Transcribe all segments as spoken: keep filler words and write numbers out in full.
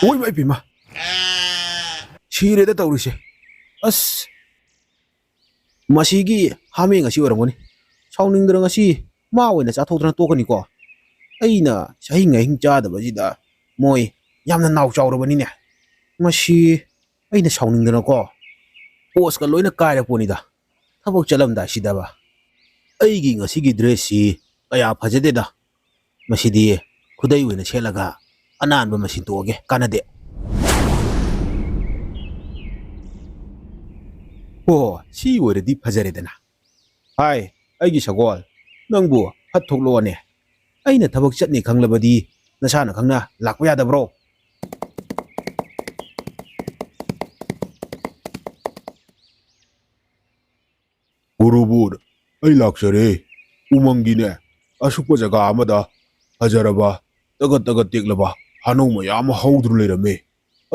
ꯑꯣꯏ, ꯏꯃꯥ ꯏꯄꯦꯝꯃ! ꯁꯤꯔꯦꯗ ꯇꯧꯔꯤꯁꯦ꯫ ꯑꯁ, ꯃꯁꯤꯒꯤ ꯍꯥꯃꯦꯡ ꯑꯁꯤ ꯑꯣꯏꯔꯝꯒꯅꯤ꯫ ꯁꯥꯎꯅꯤꯡꯗꯅ ꯉꯁꯤ ꯃꯥ ꯑꯣꯏꯅ ꯆꯥꯊꯣꯛꯇꯅ ꯇꯣꯛꯀꯅꯤꯀꯣ꯫ ꯑꯩꯅ ꯆꯍꯤꯡ ꯑꯍꯤꯡ ꯆꯥꯗꯕꯁꯤꯗ ꯃꯣꯏ ꯌꯥꯝꯅ ꯅꯥꯎ ꯆꯥꯎꯔꯕꯅꯤꯅꯦ꯫ ꯃꯁꯤ ꯑꯩꯅ ꯁꯥꯎꯅꯤꯡꯗꯅꯀꯣ, ꯄꯣꯁꯀ ꯂꯣꯏꯅ ꯀꯥꯏꯔ ꯄꯣꯠꯅꯤꯗ꯫ ꯊꯕꯛ ꯆꯠꯂꯝꯗꯥꯏꯁꯤꯗꯕ꯫ ꯑꯩꯒꯤ ꯉꯁꯤꯒꯤ ꯗ꯭ꯔꯦꯁꯁꯤ ꯀꯌꯥ ꯐꯖꯗꯦꯗ꯫ ꯃꯁꯤꯗꯤ ꯈꯨꯗꯩ ꯑꯣꯏꯅ ꯁꯦꯠꯂꯒ ꯑꯅꯥꯟꯕ ꯑꯃ ꯁꯤꯟꯇꯣꯛꯑꯒꯦ, ꯀꯥꯟꯅꯗꯦ꯫ ꯑꯣ, ꯁꯤ ꯑꯣꯏꯔꯗꯤ ꯐꯖꯔꯦꯗꯅ꯫ ꯍꯥꯏ, ꯑꯩꯒꯤ ꯁꯒꯣꯜ, ꯅꯪꯕꯨ ꯐꯠ ꯊꯣꯛꯂꯛꯑꯣꯅꯦ꯫ ꯑꯩꯅ ꯊꯕꯛ ꯆꯠꯅꯤ ꯈꯪꯂꯕꯗꯤ ꯅꯁꯥꯅ ꯈꯪꯅ ꯂꯥꯛꯄ ꯌꯥꯗꯕ꯭ꯔꯣ? ꯒꯨꯔꯨꯕꯨꯠ, ꯑꯩ ꯂꯥꯛꯆꯔꯦ꯫ ꯎꯃꯪꯒꯤꯅꯦ, ꯑꯁꯨꯛꯄ ꯖꯒꯥ ꯑꯃꯗ ꯐꯖꯔꯕ, ꯇꯒꯠ ꯇꯒꯠ ꯇꯦꯛꯂꯕ ꯍꯥꯅꯧ ꯃꯌꯥꯝ ꯑꯃ ꯍꯧꯗꯨꯅ ꯂꯩꯔꯝꯃꯦ꯫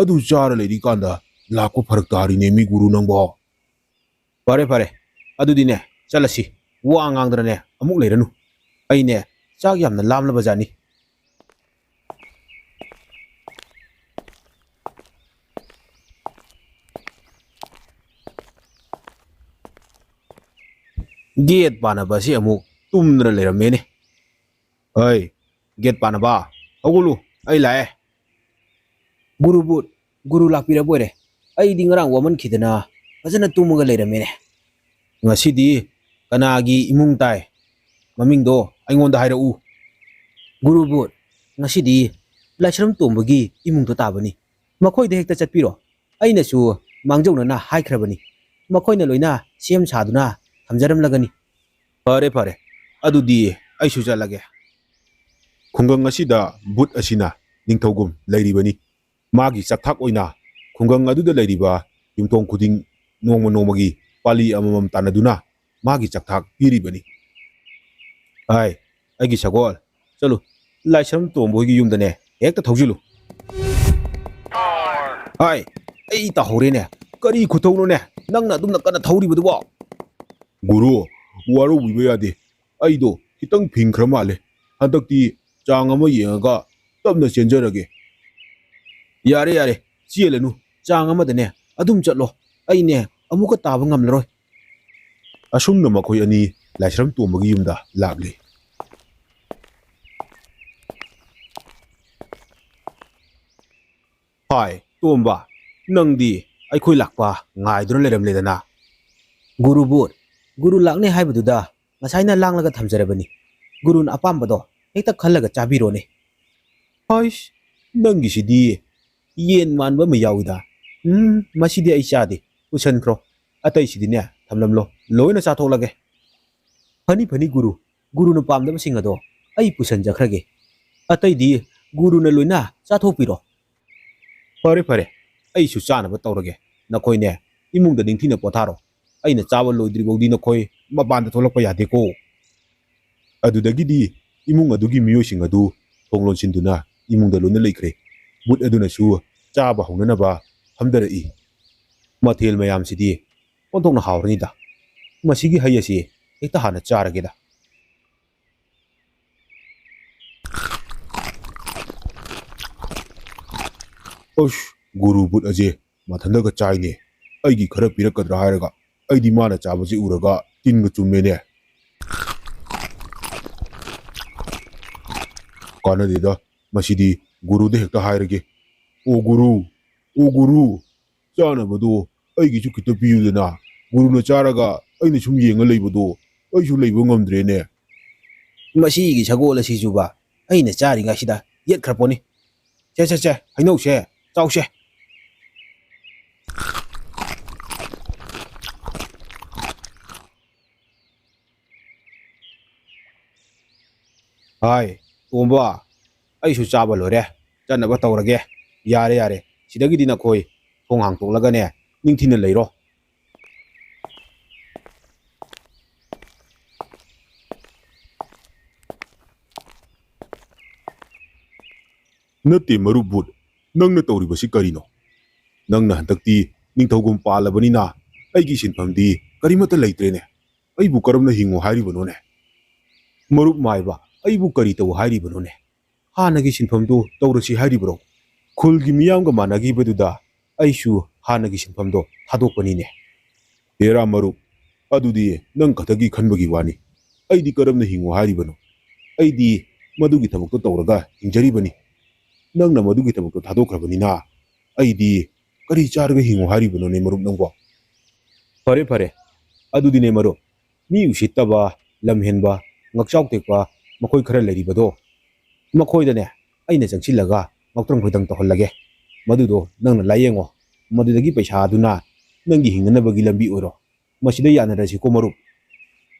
ꯑꯗꯨ ꯆꯥꯔ ꯂꯩꯔꯤꯀꯥꯟꯗ ꯂꯥꯛꯄ ꯐꯔꯛ ꯇꯥꯔꯤꯅꯦ ꯃꯤ ꯒꯨꯔꯨ ꯅꯪꯕꯣ꯫ ꯐꯔꯦ, ꯐꯔꯦ꯫ ꯑꯗꯨꯗꯤꯅꯦ, ꯆꯠꯂꯁꯤ꯫ ꯋꯥ ꯉꯥꯡꯗꯅꯅꯦ ꯑꯃꯨꯛ ꯂꯩꯔꯅꯨ꯫ ꯑꯩꯅꯦ, ꯆꯥꯛ ꯌꯥꯝꯅ ꯂꯥꯝꯂꯕ ꯖꯥꯠꯅꯤ꯫ ꯒꯦꯠ ꯄꯥꯟꯅꯕ ꯑꯁꯤ ꯑꯃꯨꯛ ꯇꯨꯝꯗꯅ ꯂꯩꯔꯝꯃꯦꯅꯦ꯫ ꯍꯩ, ꯒꯦꯠ ꯄꯥꯟꯅꯕ, ꯍꯧꯒꯠꯂꯨ, ꯑꯩ ꯂꯥꯛꯑꯦ꯫ ꯒꯨꯔꯨ ꯕꯨꯠ, ꯒꯨꯔꯨ ꯂꯥꯛꯄꯤꯔꯕ ꯑꯣꯏꯔꯦ꯫ ꯑꯩꯗꯤ ꯉꯔꯥꯡ ꯋꯥꯃꯟꯈꯤꯗꯅ ꯐꯖꯅ ꯇꯨꯝꯃꯒ ꯂꯩꯔꯝꯃꯦꯅꯦ꯫ ꯉꯁꯤꯗꯤ ꯀꯅꯥꯒꯤ ꯏꯃꯨꯡ ꯇꯥꯏ? ꯃꯃꯤꯡꯗꯣ ꯑꯩꯉꯣꯟꯗ ꯍꯥꯏꯔꯛꯎ꯫ ꯒꯨꯔꯨ ꯕꯨꯠ, ꯉꯁꯤꯗꯤ ꯂꯥꯏꯁ꯭ꯔꯝ ꯇꯣꯝꯕꯒꯤ ꯏꯃꯨꯡꯗꯣ ꯇꯥꯕꯅꯤ꯫ ꯃꯈꯣꯏꯗ ꯍꯦꯛꯇ ꯆꯠꯄꯤꯔꯣ꯫ ꯑꯩꯅꯁꯨ ꯃꯥꯡꯖꯧꯅꯅ ꯍꯥꯏꯈ꯭ꯔꯕꯅꯤ꯫ ꯃꯈꯣꯏꯅ ꯂꯣꯏꯅ ꯁꯦꯝ ꯁꯥꯗꯨꯅ ꯊꯝꯖꯔꯝꯂꯒꯅꯤ꯫ ꯐꯔꯦ, ꯐꯔꯦ꯫ ꯑꯗꯨꯗꯤ ꯑꯩꯁꯨ ꯆꯠꯂꯒꯦ꯫ ꯈꯨꯡꯒꯪ ꯑꯁꯤꯗ ꯕꯨꯠ ꯑꯁꯤꯅ ꯅꯤꯡꯊꯧꯒꯨꯝ ꯂꯩꯔꯤꯕꯅꯤ꯫ ꯃꯥꯒꯤ ꯆꯥꯛꯊꯥꯛ ꯑꯣꯏꯅ ꯈꯨꯡꯒꯪ ꯑꯗꯨꯗ ꯂꯩꯔꯤꯕ ꯌꯨꯝꯊꯣꯡ ꯈꯨꯗꯤꯡ ꯅꯣꯡꯃ ꯅꯣꯡꯃꯒꯤ ꯄꯥꯂꯤ ꯑꯃꯃꯝ ꯇꯥꯟꯅꯗꯨꯅ ꯃꯥꯒꯤ ꯆꯥꯛꯊꯥꯛ ꯄꯤꯔꯤꯕꯅꯤ꯫ ꯍꯥꯏ, ꯑꯩꯒꯤ ꯁꯒꯣꯜ, ꯆꯠꯂꯨ, ꯂꯥꯏꯁ꯭ꯔꯝ ꯇꯣꯝꯕ ꯍꯣꯏꯒꯤ ꯌꯨꯝꯗꯅꯦ ꯍꯦꯛꯇ ꯊꯧꯖꯤꯜꯂꯨ꯫ ꯍꯥꯏ, ꯑꯩ ꯇꯥꯍꯧꯔꯦꯅꯦ꯫ ꯀꯔꯤ ꯈꯨꯊꯧꯅꯣꯅꯦ ꯅꯪꯅ ꯑꯗꯨꯝꯅ ꯀꯟꯅ ꯊꯧꯔꯤꯕꯗꯨꯕꯣ? ꯒꯨꯔꯨ, ꯋꯥꯔꯧꯕꯤꯕ ꯌꯥꯗꯦ꯫ ꯑꯩꯗꯣ ꯈꯤꯇꯪ ꯐꯤꯡꯈ꯭ꯔ ꯃꯥꯜꯂꯦ꯫ ꯍꯟꯗꯛꯇꯤ ꯆꯥꯡ ꯑꯃ ꯌꯦꯡꯉꯒ ꯇꯞꯅ ꯆꯦꯟꯖꯔꯒꯦ꯫ "ꯌꯥꯔꯦ, ꯌꯥꯔꯦ, ꯆꯦꯜꯂꯅꯨ꯫ ꯆꯥꯡ ꯑꯃꯗꯅꯦ ꯑꯗꯨꯝ ꯆꯠꯂꯣ꯫ ꯑꯩꯅꯦ ꯑꯃꯨꯛꯀ ꯇꯥꯕ ꯉꯝꯂꯔꯣꯏ꯫" ꯑꯁꯨꯝꯅ ꯃꯈꯣꯏ ꯑꯅꯤ ꯂꯥꯏꯁ꯭ꯔꯝ ꯇꯣꯝꯕꯒꯤ ꯌꯨꯝꯗ ꯂꯥꯛꯂꯤ꯫ "ꯍꯥꯏ, ꯇꯣꯝꯕ, ꯅꯪꯗꯤ ꯑꯩꯈꯣꯏ ꯂꯥꯛꯄ ꯉꯥꯏꯗꯨꯅ ꯂꯩꯔꯝꯂꯦꯗꯅ?" "ꯒꯨꯔꯨ ꯕꯨꯠ, ꯒꯨꯔꯨ ꯂꯥꯛꯅꯤ ꯍꯥꯏꯕꯗꯨꯗ ꯉꯁꯥꯏꯅ ꯂꯥꯡꯂꯒ ꯊꯝꯖꯔꯕꯅꯤ꯫ ꯒꯨꯔꯨꯅ ꯑꯄꯥꯝꯕꯗꯣ ꯍꯦꯛꯇ ꯈꯜꯂꯒ ꯆꯥꯕꯤꯔꯣꯅꯦ꯫" "ꯍꯥꯏꯁ, ꯅꯪꯒꯤꯁꯤꯗꯤ ꯌꯦꯟ ꯃꯥꯟꯕ ꯑꯃ ꯌꯥꯎꯏꯗ꯫ ꯎꯝ, ꯃꯁꯤꯗꯤ ꯑꯩ ꯆꯥꯗꯦ꯫ ꯄꯨꯁꯟꯈ꯭ꯔꯣ꯫ ꯑꯇꯩꯁꯤꯗꯤꯅꯦ ꯊꯝꯂꯝꯂꯣ, ꯂꯣꯏꯅ ꯆꯥꯊꯣꯛꯂꯒꯦ꯫" "ꯐꯅꯤ, ꯐꯅꯤ ꯒꯨꯔꯨ꯫ ꯒꯨꯔꯨꯅ ꯄꯥꯝꯗꯕꯁꯤꯡ ꯑꯗꯣ ꯑꯩ ꯄꯨꯁꯟꯖꯈ꯭ꯔꯒꯦ꯫ ꯑꯇꯩꯗꯤ ꯒꯨꯔꯨꯅ ꯂꯣꯏꯅ ꯆꯥꯊꯣꯛꯄꯤꯔꯣ꯫" "ꯐꯔꯦ, ꯐꯔꯦ, ꯑꯩꯁꯨ ꯆꯥꯅꯕ ꯇꯧꯔꯒꯦ꯫ ꯅꯈꯣꯏꯅꯦ ꯏꯃꯨꯡꯗ ꯅꯤꯡꯊꯤꯅ ꯄꯣꯊꯥꯔꯣ꯫ ꯑꯩꯅ ꯆꯥꯕ ꯂꯣꯏꯗ꯭ꯔꯤꯐꯥꯎꯗꯤ ꯅꯈꯣꯏ ꯃꯄꯥꯟꯗ ꯊꯣꯛꯂꯛꯄ ꯌꯥꯗꯦꯀꯣ꯫" ꯑꯗꯨꯗꯒꯤꯗꯤ ꯏꯃꯨꯡ ꯑꯗꯨꯒꯤ ꯃꯤꯑꯣꯏꯁꯤꯡ ꯑꯗꯨ ꯊꯣꯡ ꯂꯣꯟꯁꯤꯟꯗꯨꯅ ꯏꯃꯨꯡꯗ ꯂꯣꯏꯅ ꯂꯩꯈ꯭ꯔꯦ꯫ ꯕꯨꯠ ꯑꯗꯨꯅꯁꯨ ꯆꯥꯕ ꯍꯧꯅꯅꯕ ꯐꯝꯊꯔꯛꯏ꯫ ꯃꯊꯦꯜ ꯃꯌꯥꯝꯁꯤꯗꯤ ꯑꯣꯟꯊꯣꯛꯅ ꯍꯥꯎꯔꯅꯤꯗ꯫ ꯃꯁꯤꯒꯤ ꯍꯩ ꯑꯁꯤ ꯍꯦꯛꯇ ꯍꯥꯟꯅ ꯆꯥꯔꯒꯦꯗ꯫ ꯑꯁ, ꯒꯨꯔꯨ ꯕꯨꯠ ꯑꯁꯦ ꯃꯊꯟꯇꯒ ꯆꯥꯏꯅꯦ꯫ ꯑꯩꯒꯤ ꯈꯔ ꯄꯤꯔꯛꯀꯗ꯭ꯔꯥ ꯍꯥꯏꯔꯒ ꯑꯩꯗꯤ ꯃꯥꯅ ꯆꯥꯕꯁꯤ ꯎꯔꯒ ꯇꯤꯟꯒ ꯆꯨꯝꯃꯦꯅꯦ꯫ ꯀꯥꯟꯅꯗꯦꯗ, ꯃꯁꯤꯗꯤ ꯒꯨꯔꯨꯗ ꯍꯦꯛꯇ ꯍꯥꯏꯔꯒꯦ꯫ "ꯑꯣ ꯒꯨꯔꯨ, ꯑꯣ ꯒꯨꯔꯨ, ꯆꯥꯅꯕꯗꯣ ꯑꯩꯒꯤꯁꯨ ꯈꯤꯇ ꯄꯤꯌꯨꯗꯅ꯫ ꯒꯨꯔꯨꯅ ꯆꯥꯔꯒ ꯑꯩꯅ ꯁꯨꯝ ꯌꯦꯡꯉ ꯂꯩꯕꯗꯣ ꯑꯩꯁꯨ ꯂꯩꯕ ꯉꯝꯗ꯭ꯔꯦꯅꯦ꯫" "ꯃꯁꯤꯒꯤ ꯁꯒꯣꯜ ꯑꯁꯤꯁꯨꯕ ꯑꯩꯅ ꯆꯥꯔꯤꯉꯩꯁꯤꯗ ꯌꯦꯠꯈ꯭ꯔ ꯄꯣꯠꯅꯤ꯫ ꯁꯦ, ꯁꯦ, ꯁꯦ, ꯍꯩꯅꯧꯁꯦ ꯆꯥꯎꯁꯦ꯫" "ꯍꯥꯏ, ꯇꯣꯝꯕ, ꯑꯩꯁꯨ ꯆꯥꯕ ꯂꯣꯏꯔꯦ, ꯆꯠꯅꯕ ꯇꯧꯔꯒꯦ꯫ ꯌꯥꯔꯦ, ꯌꯥꯔꯦ, ꯁꯤꯗꯒꯤꯗꯤ ꯅꯈꯣꯏ ꯊꯣꯡ ꯍꯥꯡꯇꯣꯛꯂꯒꯅꯦ ꯅꯤꯡꯊꯤꯅ ꯂꯩꯔꯣ꯫" "ꯅꯠꯇꯦ ꯃꯔꯨꯞ ꯕꯨꯠ, ꯅꯪꯅ ꯇꯧꯔꯤꯕꯁꯤ ꯀꯔꯤꯅꯣ? ꯅꯪꯅ ꯍꯟꯗꯛꯇꯤ ꯅꯤꯡꯊꯧꯒꯨꯝ ꯄꯥꯜꯂꯕꯅꯤꯅ ꯑꯩꯒꯤ ꯁꯤꯟꯐꯝꯗꯤ ꯀꯔꯤꯃꯠꯇ ꯂꯩꯇ꯭ꯔꯦꯅꯦ꯫ ꯑꯩꯕꯨ ꯀꯔꯝꯅ ꯍꯤꯡꯉꯨ ꯍꯥꯏꯔꯤꯕꯅꯣꯅꯦ?" "ꯃꯔꯨꯞ ꯃꯥꯏꯕ, ꯑꯩꯕꯨ ꯀꯔꯤ ꯇꯧ ꯍꯥꯏꯔꯤꯕꯅꯣꯅꯦ? ꯍꯥꯟꯅꯒꯤ ꯁꯤꯟꯐꯝꯗꯨ ꯇꯧꯔꯁꯤ ꯍꯥꯏꯔꯤꯕ꯭ꯔꯣ?" ꯈꯨꯜꯒꯤ ꯃꯤꯌꯥꯝꯒ ꯃꯥꯟꯅꯈꯤꯕꯗꯨꯗ ꯑꯩꯁꯨ ꯍꯥꯟꯅꯒꯤ ꯁꯤꯟꯐꯝꯗꯣ ꯊꯥꯗꯣꯛꯄꯅꯤꯅꯦ꯫ ꯍꯦꯔꯥ ꯃꯔꯨꯞ, ꯑꯗꯨꯗꯤ ꯅꯪ ꯈꯛꯇꯒꯤ ꯈꯟꯕꯒꯤ ꯋꯥꯅꯤ꯫ ꯑꯩꯗꯤ ꯀꯔꯝꯅ ꯍꯤꯡꯉꯨ ꯍꯥꯏꯔꯤꯕꯅꯣ? ꯑꯩꯗꯤ ꯃꯗꯨꯒꯤ ꯊꯕꯛꯇꯣ ꯇꯧꯔꯒ ꯍꯤꯡꯖꯔꯤꯕꯅꯤ꯫ ꯅꯪꯅ ꯃꯗꯨꯒꯤ ꯊꯕꯛꯇꯣ ꯊꯥꯗꯣꯛꯈ꯭ꯔꯕꯅꯤꯅ ꯑꯩꯗꯤ ꯀꯔꯤ ꯆꯥꯔꯒ ꯍꯤꯡꯉꯨ ꯍꯥꯏꯔꯤꯕꯅꯣꯅꯦ ꯃꯔꯨꯞ ꯅꯪꯕꯣ? ꯐꯔꯦ, ꯐꯔꯦ꯫ ꯑꯗꯨꯗꯤꯅꯦ ꯃꯔꯨꯞ, ꯃꯤ ꯎꯁꯤꯠꯇꯕ, ꯂꯝꯍꯦꯟꯕ, ꯉꯛꯆꯥꯎ ꯇꯦꯛꯄ ꯃꯈꯣꯏ ꯈꯔ ꯂꯩꯔꯤꯕꯗꯣ, ꯃꯈꯣꯏꯗꯅꯦ ꯑꯩꯅ ꯆꯪꯁꯤꯜꯂꯒ ꯉꯥꯎꯇ꯭ꯔꯪ ꯐꯩꯇꯪ ꯇꯧꯍꯜꯂꯒꯦ꯫ ꯃꯗꯨꯗꯣ ꯅꯪꯅ ꯂꯥꯏꯌꯦꯡꯉꯣ꯫ ꯃꯗꯨꯗꯒꯤ ꯄꯩꯁꯥ ꯑꯗꯨꯅ ꯅꯪꯒꯤ ꯍꯤꯡꯅꯅꯕꯒꯤ ꯂꯝꯕꯤ ꯑꯣꯏꯔꯣ꯫ ꯃꯁꯤꯗ ꯌꯥꯅꯔꯁꯤꯀꯣ ꯃꯔꯨꯞ꯫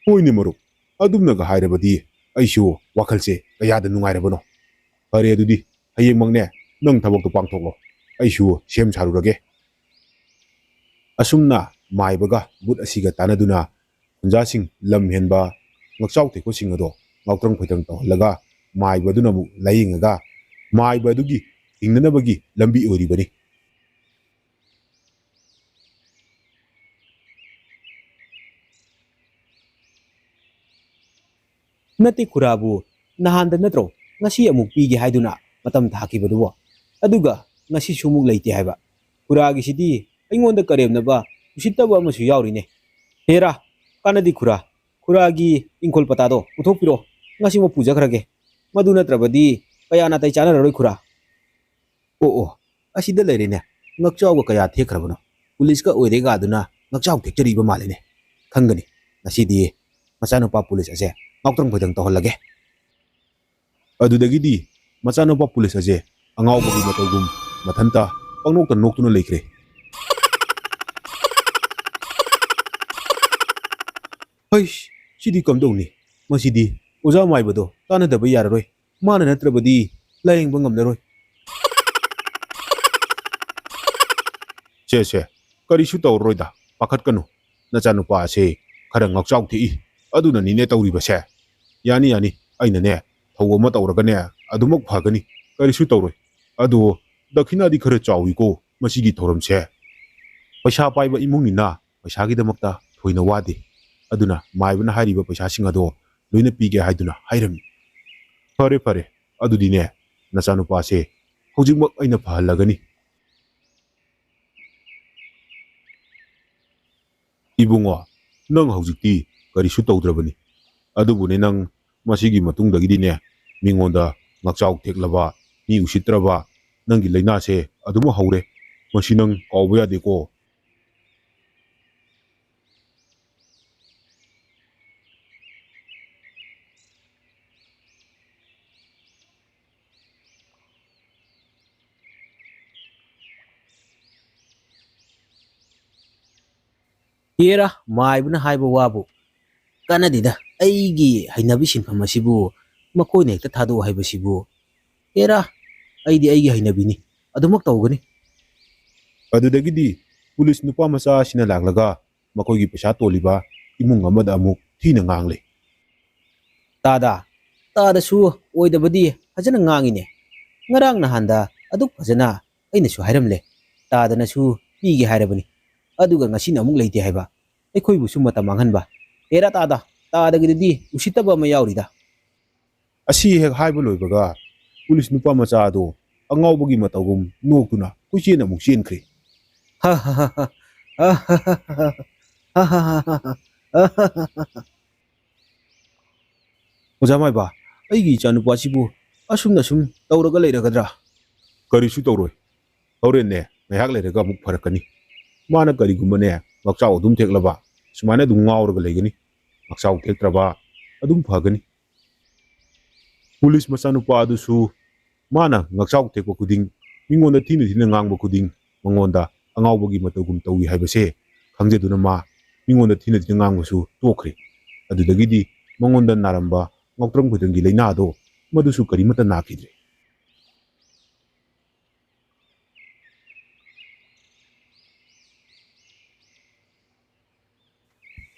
ꯍꯣꯏꯅꯦ ꯃꯔꯨꯞ, ꯑꯗꯨꯝꯅꯒ ꯍꯥꯏꯔꯕꯗꯤ ꯑꯩꯁꯨ ꯋꯥꯈꯜꯁꯦ ꯀꯌꯥꯗ ꯅꯨꯡꯉꯥꯏꯔꯕꯅꯣ꯫ ꯐꯔꯦ ꯑꯗꯨꯗꯤ, ꯍꯌꯦꯡꯃꯛꯅꯦ ꯅꯪ ꯊꯕꯛꯇꯣ ꯄꯥꯡꯊꯣꯛꯂꯣ, ꯑꯩꯁꯨ ꯁꯦꯝ ꯁꯥꯔꯨꯔꯒꯦ꯫ ꯑꯁꯨꯝꯅ ꯃꯥꯏꯕꯒ ꯕꯨꯠ ꯑꯁꯤꯒ ꯇꯥꯟꯅꯗꯨꯅ ꯈꯨꯟꯖꯥꯁꯤꯡ ꯂꯝ ꯍꯦꯟꯕ ꯉꯛꯆꯥꯎ ꯊꯦꯛꯄꯁꯤꯡ ꯑꯗꯣ ꯉꯥꯎꯇ꯭ꯔꯪ ꯐꯩꯇꯪ ꯇꯧꯍꯜꯂꯒ ꯃꯥꯏꯕ ꯑꯗꯨꯅ ꯑꯃꯨꯛ ꯂꯥꯏꯌꯦꯡꯉꯒ ꯃꯥꯏꯕ ꯑꯗꯨꯒꯤ ꯍꯤꯡꯅꯅꯕꯒꯤ ꯂꯝꯕꯤ ꯑꯣꯏꯔꯤꯕꯅꯤ꯫ ꯅꯠꯇꯦ ꯈꯨꯔꯥꯕꯨ, ꯅꯍꯥꯟꯗ ꯅꯠꯇ꯭ꯔꯣ ꯉꯁꯤ ꯑꯃꯨꯛ ꯄꯤꯒꯦ ꯍꯥꯏꯗꯨꯅ ꯃꯇꯝ ꯊꯥꯈꯤꯕꯗꯨꯕꯣ? ꯑꯗꯨꯒ ꯉꯁꯤꯁꯨ ꯑꯃꯨꯛ ꯂꯩꯇꯦ ꯍꯥꯏꯕ꯫ ꯈꯨꯔꯥꯒꯤꯁꯤꯗꯤ ꯑꯩꯉꯣꯟꯗ ꯀꯔꯦꯝꯅꯕ, ꯎꯁꯤꯠꯇꯕ ꯑꯃꯁꯨ ꯌꯥꯎꯔꯤꯅꯦ꯫ ꯍꯦꯔꯥ, ꯀꯥꯟꯅꯗꯤ ꯈꯨꯔꯥ, ꯈꯨꯔꯥꯒꯤ ꯏꯪꯈꯣꯜ ꯄꯇꯥꯗꯣ ꯄꯨꯊꯣꯛꯄꯤꯔꯣ, ꯉꯁꯤꯃꯛ ꯄꯨꯖꯈ꯭ꯔꯒꯦ꯫ ꯃꯗꯨ ꯅꯠꯇ꯭ꯔꯕꯗꯤ ꯀꯌꯥ ꯅꯥꯇꯩ ꯆꯥꯅꯔꯔꯣꯏ ꯈꯨꯔꯥ꯫ ꯑꯣ, ꯑꯣ, ꯑꯁꯤꯗ ꯂꯩꯔꯦꯅꯦ꯫ ꯉꯛꯆꯥꯎꯒ ꯀꯌꯥ ꯊꯦꯛꯈ꯭ꯔꯕꯅꯣ? ꯄꯨꯂꯤꯁꯀ ꯑꯣꯏꯔꯦꯒ ꯑꯗꯨꯅ ꯉꯛꯆꯥꯎ ꯊꯦꯛꯆꯔꯤꯕ ꯃꯥꯜꯂꯦꯅꯦ꯫ ꯈꯪꯒꯅꯤ꯫ ꯉꯁꯤꯗꯤ ꯃꯆꯥꯅꯨꯄꯥ ꯄꯨꯂꯤꯁ ꯑꯁꯦ ꯉꯥꯎꯇ꯭ꯔꯪ ꯐꯩꯇꯪ ꯇꯧꯍꯜꯂꯒꯦ꯫ ꯑꯗꯨꯗꯒꯤꯗꯤ ꯃꯆꯥꯅꯨꯄꯥ ꯄꯨꯂꯤꯁ ꯑꯁꯦ ꯑꯉꯥꯎꯕꯒꯤ ꯃꯇꯧꯒꯨꯝ ꯃꯊꯟꯇ ꯄꯪꯅꯣꯛꯇ ꯅꯣꯛꯇꯨꯅ ꯂꯩꯈ꯭ꯔꯦ꯫ "ꯍꯩꯁ, ꯁꯤꯗꯤ ꯀꯝꯗꯧꯅꯤ? ꯃꯁꯤꯗꯤ ꯑꯣꯖꯥ ꯃꯥꯏꯕꯗꯣ ꯇꯥꯟꯅꯗꯕ ꯌꯥꯔꯔꯣꯏ꯫ ꯃꯥꯅ ꯅꯠꯇ꯭ꯔꯕꯗꯤ ꯂꯥꯌꯦꯡꯕ ꯉꯝꯂꯔꯣꯏ꯫" "ꯁꯦ, ꯁꯦ, ꯀꯔꯤꯁꯨ ꯇꯧꯔꯔꯣꯏꯗ, ꯄꯥꯈꯠꯀꯅꯨ꯫ ꯅꯆꯥꯅꯨꯄꯥ ꯑꯁꯦ ꯈꯔ ꯉꯥꯎꯆꯥꯎ ꯊꯦꯛꯏ, ꯑꯗꯨꯅꯅꯤꯅꯦ ꯇꯧꯔꯤꯕꯁꯦ꯫ ꯌꯥꯅꯤ, ꯌꯥꯅꯤ, ꯑꯩꯅꯅꯦ ꯊꯧ ꯑꯃ ꯇꯧꯔꯒꯅꯦ ꯑꯗꯨꯃꯛ ꯐꯒꯅꯤ, ꯀꯔꯤꯁꯨ ꯇꯧꯔꯣꯏ꯫ ꯑꯗꯣ ꯗꯈꯤꯅꯥꯗꯤ ꯈꯔ ꯆꯥꯎꯏꯀꯣ ꯃꯁꯤꯒꯤ ꯊꯧꯔꯝꯁꯦ꯫ ꯄꯩꯁꯥ ꯄꯥꯏꯕ ꯏꯃꯨꯡꯅꯤꯅ ꯄꯩꯁꯥꯒꯤꯗꯃꯛꯇ ꯊꯣꯏꯅ ꯋꯥꯗꯦ꯫ ꯑꯗꯨꯅ ꯃꯥꯏꯕꯅ ꯍꯥꯏꯔꯤꯕ ꯄꯩꯁꯥꯁꯤꯡ ꯑꯗꯣ ꯂꯣꯏꯅ ꯄꯤꯒꯦ ꯍꯥꯏꯗꯨꯅ ꯍꯥꯏꯔꯝꯃꯤ꯫" "ꯐꯔꯦ, ꯐꯔꯦ, ꯑꯗꯨꯗꯤꯅꯦ ꯅꯆꯥꯅꯨꯄꯥꯁꯦ ꯍꯧꯖꯤꯛꯃꯛ ꯑꯩꯅ ꯐꯍꯜꯂꯒꯅꯤ꯫ ꯏꯕꯨꯡꯉꯣ, ꯅꯪ ꯍꯧꯖꯤꯛꯇꯤ ꯀꯔꯤꯁꯨ ꯇꯧꯗ꯭ꯔꯕꯅꯤ꯫ ꯑꯗꯨꯕꯨꯅꯦ, ꯅꯪ ꯃꯁꯤꯒꯤ ꯃꯇꯨꯡꯗꯒꯤꯗꯤꯅꯦ, ꯃꯤꯉꯣꯟꯗ ꯉꯥꯛꯆꯥꯎ ꯊꯦꯛꯂꯕ, ꯃꯤ ꯎꯁꯤꯠꯇ꯭ꯔꯕ, ꯅꯪꯒꯤ ꯂꯥꯏꯅꯥꯁꯦ ꯑꯗꯨꯃꯛ ꯍꯧꯔꯦ꯫ ꯃꯁꯤ ꯅꯪ ꯀꯥꯎꯕ ꯌꯥꯗꯦꯀꯣ꯫ ꯍꯦꯔꯥ, ꯃꯥꯏꯕꯅ ꯍꯥꯏꯕ ꯋꯥꯕꯨ ꯀꯥꯟꯅꯗꯦꯗ꯫ ꯑꯩꯒꯤ ꯍꯩꯅꯕꯤ ꯁꯤꯟꯐꯝ ꯑꯁꯤꯕꯨ ꯃꯈꯣꯏꯅ ꯍꯦꯛꯇ ꯊꯥꯗꯣꯛꯑꯣ ꯍꯥꯏꯕꯁꯤꯕꯨ, ꯍꯦꯔꯥ, ꯑꯩꯗꯤ ꯑꯩꯒꯤ ꯍꯩꯅꯕꯤꯅꯤ, ꯑꯗꯨꯃꯛ ꯇꯧꯒꯅꯤ꯫ ꯑꯗꯨꯗꯒꯤꯗꯤ ꯄꯨꯂꯤꯁ ꯅꯨꯄꯥ ꯃꯆꯥ ꯑꯁꯤꯅ ꯂꯥꯛꯂꯒ ꯃꯈꯣꯏꯒꯤ ꯄꯩꯁꯥ ꯇꯣꯜꯂꯤꯕ ꯏꯃꯨꯡ ꯑꯃꯗ ꯑꯃꯨꯛ ꯊꯤꯅ ꯉꯥꯡꯂꯦ꯫ ꯇꯥꯗ, ꯇꯥꯗꯁꯨ ꯑꯣꯏꯗꯕꯗꯤ ꯐꯖꯅ ꯉꯥꯡꯉꯤꯅꯦ꯫ ꯉꯔꯥꯡ ꯅꯍꯥꯟꯗ ꯑꯗꯨꯛ ꯐꯖꯅ ꯑꯩꯅꯁꯨ ꯍꯥꯏꯔꯝꯂꯦ, ꯇꯥꯗꯅꯁꯨ ꯄꯤꯒꯦ ꯍꯥꯏꯔꯕꯅꯤ, ꯑꯗꯨꯒ ꯉꯁꯤꯅ ꯑꯃꯨꯛ ꯂꯩꯇꯦ ꯍꯥꯏꯕ꯫ ꯑꯩꯈꯣꯏꯕꯨꯁꯨ ꯃꯇꯝ ꯃꯥꯡꯍꯟꯕ꯫ ꯍꯦꯔꯥ ꯇꯥꯗ, ꯇꯥꯗꯒꯤꯗꯨꯗꯤ ꯎꯁꯤꯠꯇꯕ ꯑꯃ ꯌꯥꯎꯔꯤꯗ꯫ ꯑꯁꯤ ꯍꯦꯛ ꯍꯥꯏꯕ ꯂꯣꯏꯕꯒ ꯄꯨꯂꯤꯁ ꯅꯨꯄꯥ ꯃꯆꯥ ꯑꯗꯣ ꯑꯉꯥꯎꯕꯒꯤ ꯃꯇꯧꯒꯨꯝ ꯅꯣꯛꯇꯨꯅ ꯀꯣꯏꯆꯦꯟ ꯑꯃꯨꯛ ꯆꯦꯟꯈ꯭ꯔꯦ꯫ ꯑꯣꯖꯥ ꯃꯥꯏꯕ, ꯑꯩꯒꯤ ꯏꯆꯥꯅꯨꯄꯥꯁꯤꯕꯨ ꯑꯁꯨꯝꯅ ꯁꯨꯝ ꯇꯧꯔꯒ ꯂꯩꯔꯒꯗ꯭ꯔꯥ? ꯀꯔꯤꯁꯨ ꯇꯧꯔꯣꯏ꯫ ꯍꯣꯔꯦꯟꯅꯦ, ꯉꯥꯏꯍꯥꯛ ꯂꯩꯔꯒ ꯑꯃꯨꯛ ꯐꯔꯛꯀꯅꯤ꯫ ꯃꯥꯅ ꯀꯔꯤꯒꯨꯝꯕꯅꯦ, ꯉꯥꯛꯆꯥꯎ ꯑꯗꯨꯝ ꯊꯦꯛꯂꯕ, ꯁꯨꯃꯥꯏꯅ ꯑꯗꯨꯝ ꯉꯥꯎꯔꯒ ꯂꯩꯒꯅꯤ꯫ ꯉꯥꯛꯆꯥꯎ ꯊꯦꯛꯇ꯭ꯔꯕ, ꯑꯗꯨꯝ ꯐꯒꯅꯤ꯫ ꯄꯨꯂꯤꯁ ꯃꯆꯥꯅꯨꯄꯥ ꯑꯗꯨꯁꯨ ꯃꯥꯅ ꯉꯥꯛꯆꯥꯎ ꯊꯦꯛꯄ ꯈꯨꯗꯤꯡ, ꯃꯤꯉꯣꯟꯗ ꯊꯤꯅ ꯊꯤꯅ ꯉꯥꯡꯕ ꯈꯨꯗꯤꯡ, ꯃꯉꯣꯟꯗ ꯑꯉꯥꯎꯕꯒꯤ ꯃꯇꯧꯒꯨꯝ ꯇꯧꯏ ꯍꯥꯏꯕꯁꯦ ꯈꯪꯖꯗꯨꯅ ꯃꯥ ꯃꯤꯉꯣꯟꯗ ꯊꯤꯅ ꯊꯤꯅ ꯉꯥꯡꯕꯁꯨ ꯇꯣꯛꯈ꯭ꯔꯦ꯫ ꯑꯗꯨꯗꯒꯤꯗꯤ ꯃꯉꯣꯟꯗ ꯅꯥꯔꯝꯕ ꯉꯥꯎꯇ꯭ꯔꯪ ꯐꯩꯇ꯭ꯔꯪꯒꯤ ꯂꯥꯏꯅꯥ ꯑꯗꯣ ꯃꯗꯨꯁꯨ ꯀꯔꯤꯃꯠꯇ ꯅꯥꯈꯤꯗ꯭ꯔꯦ꯫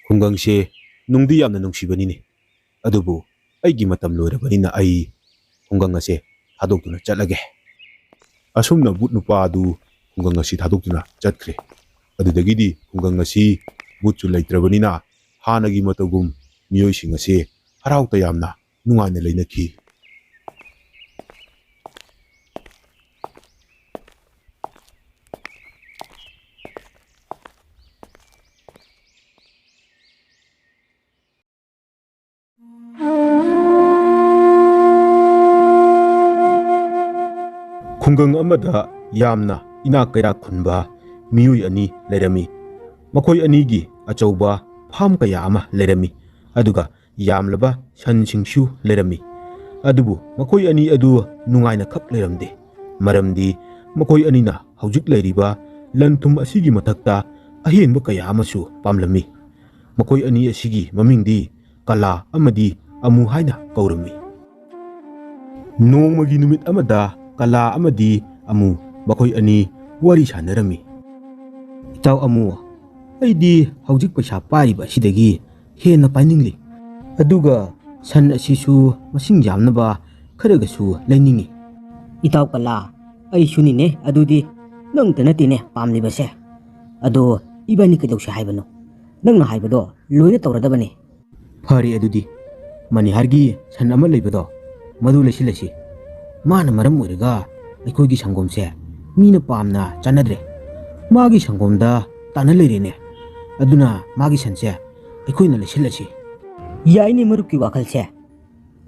ꯈꯨꯡꯒꯪꯁꯦ ꯅꯨꯡꯗꯤ ꯌꯥꯝꯅ ꯅꯨꯡꯁꯤꯕꯅꯤꯅꯦ, ꯑꯗꯨꯕꯨ ꯑꯩꯒꯤ ꯃꯇꯝ ꯂꯣꯏꯔꯕꯅꯤꯅ ꯑꯩ ꯈꯨꯡꯒꯪ ꯑꯁꯦ ꯊꯥꯗꯣꯛꯇꯨꯅ ꯆꯠꯂꯒꯦ꯫ ꯑꯁꯨꯝꯅ ꯚꯨꯠ ꯅꯨꯄꯥ ꯑꯗꯨ ꯈꯨꯡꯒꯪ ꯑꯁꯤ ꯊꯥꯗꯣꯛꯇꯨꯅ ꯆꯠꯈ꯭ꯔꯦ꯫ ꯑꯗꯨꯗꯒꯤꯗꯤ ꯈꯨꯡꯒꯪ ꯑꯁꯤ ꯚꯨꯠꯁꯨ ꯂꯩꯇ꯭ꯔꯕꯅꯤꯅ ꯍꯥꯟꯅꯒꯤ ꯃꯇꯧꯒꯨꯝ ꯃꯤꯑꯣꯏꯁꯤꯡ ꯑꯁꯤ ꯍꯔꯥꯎ ꯇꯌꯥꯝꯅ ꯅꯨꯡꯉꯥꯏꯅ ꯂꯩꯅꯈꯤ꯫ ꯈꯨꯡꯒꯪ ꯑꯃꯗ ꯌꯥꯝꯅ ꯏꯅꯥꯛ ꯀꯩꯔꯥꯛ ꯈꯨꯟꯕ ꯃꯤꯑꯣꯏ ꯑꯅꯤ ꯂꯩꯔꯝꯃꯤ꯫ ꯃꯈꯣꯏ ꯑꯅꯤꯒꯤ ꯑꯆꯧꯕ ꯐꯥꯝ ꯀꯌꯥ ꯑꯃ ꯂꯩꯔꯝꯃꯤ, ꯑꯗꯨꯒ ꯌꯥꯝꯂꯕ ꯁꯟꯁꯤꯡꯁꯨ ꯂꯩꯔꯝꯃꯤ꯫ ꯑꯗꯨꯕꯨ ꯃꯈꯣꯏ ꯑꯅꯤ ꯑꯗꯨ ꯅꯨꯡꯉꯥꯏꯅ ꯈꯛ ꯂꯩꯔꯝꯗꯦ, ꯃꯔꯝꯗꯤ ꯃꯈꯣꯏ ꯑꯅꯤꯅ ꯍꯧꯖꯤꯛ ꯂꯩꯔꯤꯕ ꯂꯟ ꯊꯨꯝ ꯑꯁꯤꯒꯤ ꯃꯊꯛꯇ ꯑꯍꯦꯟꯕ ꯀꯌꯥ ꯑꯃꯁꯨ ꯄꯥꯝꯂꯝꯃꯤ꯫ ꯃꯈꯣꯏ ꯑꯅꯤ ꯑꯁꯤꯒꯤ ꯃꯃꯤꯡꯗꯤ ꯀꯂꯥ ꯑꯃꯗꯤ ꯑꯃꯨ ꯍꯥꯏꯅ ꯀꯧꯔꯝꯃꯤ꯫ ꯅꯣꯡꯃꯒꯤ ꯅꯨꯃꯤꯠ ꯑꯃꯗ ꯀꯂꯥ ꯑꯃꯗꯤ ꯑꯃꯨ ꯃꯈꯣꯏ ꯑꯅꯤ ꯋꯥꯔꯤ ꯁꯥꯟꯅꯔꯝꯃꯤ꯫ "ꯏꯇꯥꯎ ꯑꯃꯨ, ꯑꯩꯗꯤ ꯍꯧꯖꯤꯛ ꯄꯩꯁꯥ ꯄꯥꯏꯔꯤꯕ ꯑꯁꯤꯗꯒꯤ ꯍꯦꯟꯅ ꯄꯥꯏꯅꯤꯡꯂꯤ꯫ ꯑꯗꯨꯒ ꯁꯟ ꯑꯁꯤꯁꯨ ꯃꯁꯤꯡ ꯌꯥꯝꯅꯕ ꯈꯔꯒꯁꯨ ꯂꯩꯅꯤꯡꯏ꯫" "ꯏꯇꯥꯎ ꯀꯂꯥ, ꯑꯩꯁꯨꯅꯤꯅꯦ ꯑꯗꯨꯗꯤ꯫ ꯅꯪꯇ ꯅꯠꯇꯦꯅꯦ ꯄꯥꯝꯂꯤꯕꯁꯦ꯫ ꯑꯗꯣ ꯏꯕꯥꯅꯤ ꯀꯩꯗꯧꯁꯦ ꯍꯥꯏꯕꯅꯣ? ꯅꯪꯅ ꯍꯥꯏꯕꯗꯣ ꯂꯣꯏꯅ ꯇꯧꯔꯗꯕꯅꯦ꯫" "ꯐꯔꯦ ꯑꯗꯨꯗꯤ, ꯃꯅꯤꯍꯥꯔꯒꯤ ꯁꯟ ꯑꯃ ꯂꯩꯕꯗꯣ, ꯃꯗꯨ ꯂꯩꯁꯤꯜꯂꯁꯤ꯫ ꯃꯥꯅ ꯃꯔꯝ ꯑꯣꯏꯔꯒ ꯑꯩꯈꯣꯏꯒꯤ ꯁꯪꯒꯣꯝꯁꯦ ꯃꯤꯅ ꯄꯥꯝꯅ ꯆꯥꯅꯗ꯭ꯔꯦ꯫ ꯃꯥꯒꯤ ꯁꯪꯒꯣꯝꯗ ꯇꯥꯅ ꯂꯩꯔꯦꯅꯦ꯫ ꯑꯗꯨꯅ ꯃꯥꯒꯤ ꯁꯟꯁꯦ ꯑꯩꯈꯣꯏꯅ ꯂꯩꯁꯤꯜꯂꯁꯤ꯫" "ꯌꯥꯏꯅꯦ ꯃꯔꯨꯞꯀꯤ ꯋꯥꯈꯜꯁꯦ꯫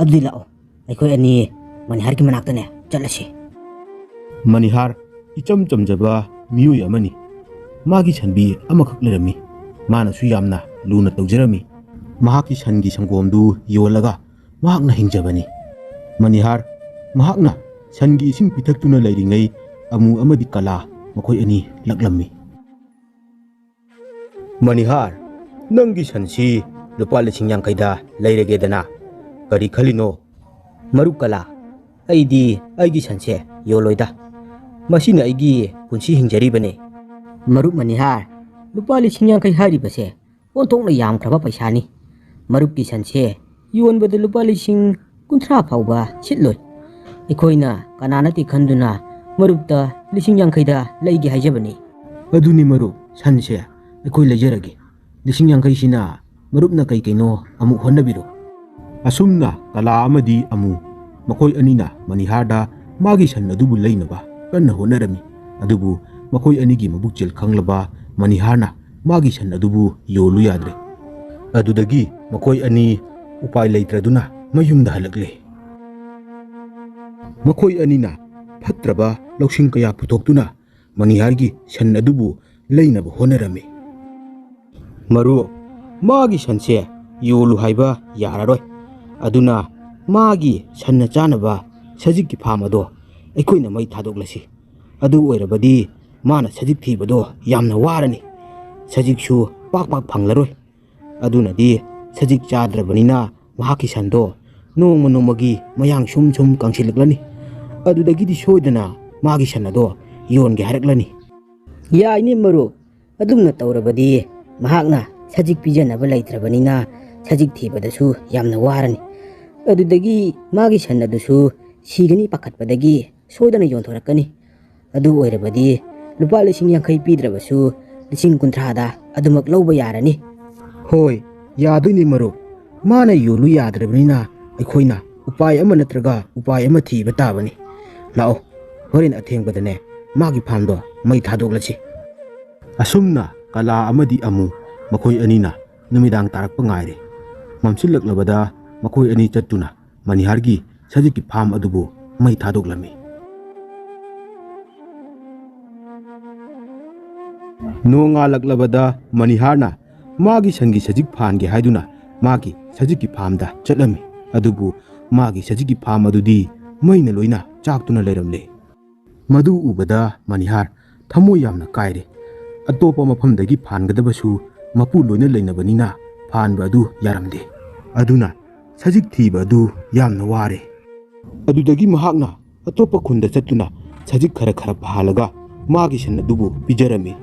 ꯑꯗꯨꯗꯤ ꯂꯥꯛꯑꯣ, ꯑꯩꯈꯣꯏ ꯑꯅꯤ ꯃꯅꯤꯍꯥꯔꯒꯤ ꯃꯅꯥꯛꯇꯅꯦ ꯆꯠꯂꯁꯤ꯫" ꯃꯅꯤꯍꯥꯔ ꯏꯆꯝ ꯆꯝꯖꯕ ꯃꯤꯑꯣꯏ ꯑꯃꯅꯤ꯫ ꯃꯥꯒꯤ ꯁꯟꯕꯤ ꯑꯃꯈꯛ ꯂꯩꯔꯝꯃꯤ꯫ ꯃꯥꯅꯁꯨ ꯌꯥꯝꯅ ꯂꯨꯅ ꯇꯧꯖꯔꯝꯃꯤ꯫ ꯃꯍꯥꯛꯀꯤ ꯁꯟꯒꯤ ꯁꯪꯒꯣꯝꯗꯨ ꯌꯣꯜꯂꯒ ꯃꯍꯥꯛꯅ ꯍꯤꯡꯖꯕꯅꯤ꯫ ꯃꯅꯤꯍꯥꯔ ꯃꯍꯥꯛꯅ ꯁꯟꯒꯤ ꯏꯁꯤꯡ ꯄꯤꯊꯛꯇꯨꯅ ꯂꯩꯔꯤꯉꯩ, ꯑꯃꯨ ꯑꯃꯗꯤ ꯀꯂꯥ ꯃꯈꯣꯏ ꯑꯅꯤ ꯂꯛꯂꯝꯃꯤ꯫ "ꯃꯅꯤꯍꯥꯔ, ꯅꯪꯒꯤ ꯁꯟꯁꯤ ꯂꯨꯄꯥ ꯂꯤꯁꯤꯡ ꯌꯥꯡꯈꯩꯗ ꯂꯩꯔꯒꯦꯗꯅ꯫ ꯀꯔꯤ ꯈꯜꯂꯤꯅꯣ?" "ꯃꯔꯨꯞ ꯀꯂꯥ, ꯑꯩꯗꯤ ꯑꯩꯒꯤ ꯁꯟꯁꯦ ꯌꯣꯜꯂꯣꯏꯗ꯫ ꯃꯁꯤꯅ ꯑꯩꯒꯤ ꯄꯨꯟꯁꯤ ꯍꯤꯡꯖꯔꯤꯕꯅꯦ꯫" "ꯃꯔꯨꯞ ꯃꯅꯤꯍꯥꯔ, ꯂꯨꯄꯥ ꯂꯤꯁꯤꯡ ꯌꯥꯡꯈꯩ ꯍꯥꯏꯔꯤꯕꯁꯦ ꯑꯣꯟꯊꯣꯛꯅ ꯌꯥꯝꯈ꯭ꯔꯕ ꯄꯩꯁꯥꯅꯤ꯫ ꯃꯔꯨꯞꯀꯤ ꯁꯟꯁꯦ ꯌꯣꯟꯕꯗ ꯂꯨꯄꯥ ꯂꯤꯁꯤꯡ ꯀꯨꯟꯊ꯭ꯔꯥ ꯐꯥꯎꯕ ꯁꯤꯠꯂꯣꯏ꯫ ꯑꯩꯈꯣꯏꯅ ꯀꯅꯥ ꯅꯠꯇꯦ ꯈꯟꯗꯨꯅ ꯃꯔꯨꯞꯇ ꯂꯤꯁꯤꯡ ꯌꯥꯡꯈꯩꯗ ꯂꯩꯒꯦ ꯍꯥꯏꯖꯕꯅꯤ꯫" "ꯑꯗꯨꯅꯤ ꯃꯔꯨꯞ, ꯁꯟꯁꯦ ꯑꯩꯈꯣꯏ ꯂꯩꯖꯔꯒꯦ꯫ ꯂꯤꯁꯤꯡ ꯌꯥꯡꯈꯩꯁꯤꯅ ꯃꯔꯨꯞꯅ ꯀꯩ ꯀꯩꯅꯣ ꯑꯃꯨꯛ ꯍꯣꯠꯅꯕꯤꯔꯣ꯫" ꯑꯁꯨꯝꯅ ꯀꯂꯥ ꯑꯃꯗꯤ ꯑꯃꯨ ꯃꯈꯣꯏ ꯑꯅꯤꯅ ꯃꯅꯤꯍꯥꯔꯗ ꯃꯥꯒꯤ ꯁꯟ ꯑꯗꯨꯕꯨ ꯂꯩꯅꯕ ꯀꯟꯅ ꯍꯣꯠꯅꯔꯝꯃꯤ꯫ ꯑꯗꯨꯕꯨ ꯃꯈꯣꯏ ꯑꯅꯤꯒꯤ ꯃꯕꯨꯛꯆꯦꯜ ꯈꯪꯂꯕ ꯃꯅꯤꯍꯥꯔꯅ ꯃꯥꯒꯤ ꯁꯟ ꯑꯗꯨꯕꯨ ꯌꯣꯜꯂꯨ ꯌꯥꯗ꯭ꯔꯦ꯫ ꯑꯗꯨꯗꯒꯤ ꯃꯈꯣꯏ ꯑꯅꯤ ꯎꯄꯥꯏ ꯂꯩꯇ꯭ꯔꯗꯨꯅ ꯃꯌꯨꯝꯗ ꯍꯜꯂꯛꯂꯦ꯫ ꯃꯈꯣꯏ ꯑꯅꯤꯅ ꯐꯠꯇ꯭ꯔꯕ ꯂꯧꯁꯤꯡ ꯀꯌꯥ ꯄꯨꯊꯣꯛꯇꯨꯅ ꯃꯅꯤꯍꯥꯔꯒꯤ ꯁꯟ ꯑꯗꯨꯕꯨ ꯂꯩꯅꯕ ꯍꯣꯠꯅꯔꯝꯃꯤ꯫ "ꯃꯔꯨꯞ, ꯃꯥꯒꯤ ꯁꯟꯁꯦ ꯌꯣꯜꯂꯨ ꯍꯥꯏꯕ ꯌꯥꯔꯔꯣꯏ꯫ ꯑꯗꯨꯅ ꯃꯥꯒꯤ ꯁꯟꯅ ꯆꯥꯅꯕ ꯁꯖꯤꯛꯀꯤ ꯐꯥꯝ ꯑꯗꯣ ꯑꯩꯈꯣꯏꯅ ꯃꯩ ꯊꯥꯗꯣꯛꯂꯁꯤ꯫ ꯑꯗꯨ ꯑꯣꯏꯔꯕꯗꯤ ꯃꯥꯅ ꯁꯖꯤꯛ ꯊꯤꯕꯗꯣ ꯌꯥꯝꯅ ꯋꯥꯔꯅꯤ꯫ ꯁꯖꯤꯛꯁꯨ ꯄꯥꯛ ꯄꯥꯛ ꯐꯪꯂꯔꯣꯏ꯫ ꯑꯗꯨꯅꯗꯤ ꯁꯖꯤꯛ ꯆꯥꯗ꯭ꯔꯕꯅꯤꯅ ꯃꯍꯥꯛꯀꯤ ꯁꯟꯗꯣ ꯅꯣꯡꯃ ꯅꯣꯡꯃꯒꯤ ꯃꯌꯥꯡ ꯁꯨꯝ ꯁꯨꯝ ꯀꯪꯁꯤꯜꯂꯛꯂꯅꯤ꯫ ꯑꯗꯨꯗꯒꯤꯗꯤ ꯁꯣꯏꯗꯅ ꯃꯥꯒꯤ ꯁꯟ ꯑꯗꯣ ꯌꯣꯟꯒꯦ ꯍꯥꯏꯔꯛꯂꯅꯤ"꯫ "ꯌꯥꯏꯅꯦ ꯃꯔꯨꯞ, ꯑꯗꯨꯝꯅ ꯇꯧꯔꯕꯗꯤ ꯃꯍꯥꯛꯅ ꯁꯖꯤꯛ ꯄꯤꯖꯅꯕ ꯂꯩꯇ꯭ꯔꯕꯅꯤꯅ ꯁꯖꯤꯛ ꯊꯤꯕꯗꯁꯨ ꯌꯥꯝꯅ ꯋꯥꯔꯅꯤ꯫ ꯑꯗꯨꯗꯒꯤ ꯃꯥꯒꯤ ꯁꯟ ꯑꯗꯨꯁꯨ ꯁꯤꯒꯅꯤ ꯄꯥꯈꯠꯄꯗꯒꯤ ꯁꯣꯏꯗꯅ ꯌꯣꯟꯊꯣꯔꯛꯀꯅꯤ꯫ ꯑꯗꯨ ꯑꯣꯏꯔꯕꯗꯤ ꯂꯨꯄꯥ ꯂꯤꯁꯤꯡ ꯌꯥꯡꯈꯩ ꯄꯤꯗ꯭ꯔꯕꯁꯨ ꯂꯤꯁꯤꯡ ꯀꯨꯟꯊ꯭ꯔꯥꯗ ꯑꯗꯨꯃꯛ ꯂꯧꯕ ꯌꯥꯔꯅꯤ"꯫ "ꯍꯣꯏ, ꯌꯥꯗꯣꯏꯅꯤ ꯃꯔꯨꯞ꯫ ꯃꯥꯅ ꯌꯣꯜꯂꯨ ꯌꯥꯗ꯭ꯔꯕꯅꯤꯅ ꯑꯩꯈꯣꯏꯅ ꯎꯄꯥꯏ ꯑꯃ ꯅꯠꯇ꯭ꯔꯒ ꯎꯄꯥꯏ ꯑꯃ ꯊꯤꯕ ꯇꯥꯕꯅꯤ꯫ ꯂꯥꯛꯑꯣ, ꯍꯣꯔꯦꯟ ꯑꯊꯦꯡꯕꯗꯅꯦ ꯃꯥꯒꯤ ꯐꯥꯝꯗꯣ ꯃꯩ ꯊꯥꯗꯣꯛꯂꯁꯤ"꯫ ꯑꯁꯨꯝꯅ ꯀꯂꯥ ꯑꯃꯗꯤ ꯑꯃꯨ ꯃꯈꯣꯏ ꯑꯅꯤꯅ ꯅꯨꯃꯤꯗꯥꯡ ꯇꯥꯔꯛꯄ ꯉꯥꯏꯔꯦ꯫ ꯃꯝꯁꯤꯜꯂꯛꯂꯕꯗ ꯃꯈꯣꯏ ꯑꯅꯤ ꯆꯠꯇꯨꯅ ꯃꯅꯤꯍꯥꯔꯒꯤ ꯁꯖꯤꯛꯀꯤ ꯐꯥꯝ ꯑꯗꯨꯕꯨ ꯃꯩ ꯊꯥꯗꯣꯛꯂꯝꯃꯤ꯫ ꯅꯣꯡꯉꯥꯜꯂꯛꯂꯕꯗ ꯃꯅꯤꯍꯥꯔꯅ ꯃꯥꯒꯤ ꯁꯟꯒꯤ ꯁꯖꯤꯛ ꯐꯥꯟꯒꯦ ꯍꯥꯏꯗꯨꯅ ꯃꯥꯒꯤ ꯁꯖꯤꯛꯀꯤ ꯐꯥꯝꯗ ꯆꯠꯂꯝꯃꯤ꯫ ꯑꯗꯨꯕꯨ ꯃꯥꯒꯤ ꯁꯖꯤꯛꯀꯤ ꯐꯥꯝ ꯑꯗꯨꯗꯤ ꯃꯩꯅ ꯂꯣꯏꯅ ꯆꯥꯛꯇꯨꯅ ꯂꯩꯔꯝꯂꯦ꯫ ꯃꯗꯨ ꯎꯕꯗ ꯃꯅꯤꯍꯥꯔ ꯊꯃꯣꯏ ꯌꯥꯝꯅ ꯀꯥꯏꯔꯦ꯫ ꯑꯇꯣꯞꯄ ꯃꯐꯝꯗꯒꯤ ꯐꯥꯟꯒꯗꯕꯁꯨ ꯃꯄꯨ ꯂꯣꯏꯅ ꯂꯩꯅꯕꯅꯤꯅ ꯐꯥꯟꯕ ꯑꯗꯨ ꯌꯥꯔꯝꯗꯦ꯫ ꯑꯗꯨꯅ ꯁꯖꯤꯛ ꯊꯤꯕ ꯑꯗꯨ ꯌꯥꯝꯅ ꯋꯥꯔꯦ꯫ ꯑꯗꯨꯗꯒꯤ ꯃꯍꯥꯛꯅ ꯑꯇꯣꯞꯄ ꯈꯨꯟꯗ ꯆꯠꯇꯨꯅ ꯁꯖꯤꯛ ꯈꯔ ꯈꯔ ꯐꯥꯜꯂꯒ ꯃꯥꯒꯤ ꯁꯟ ꯑꯗꯨꯕꯨ ꯄꯤꯖꯔꯝꯃꯤ꯫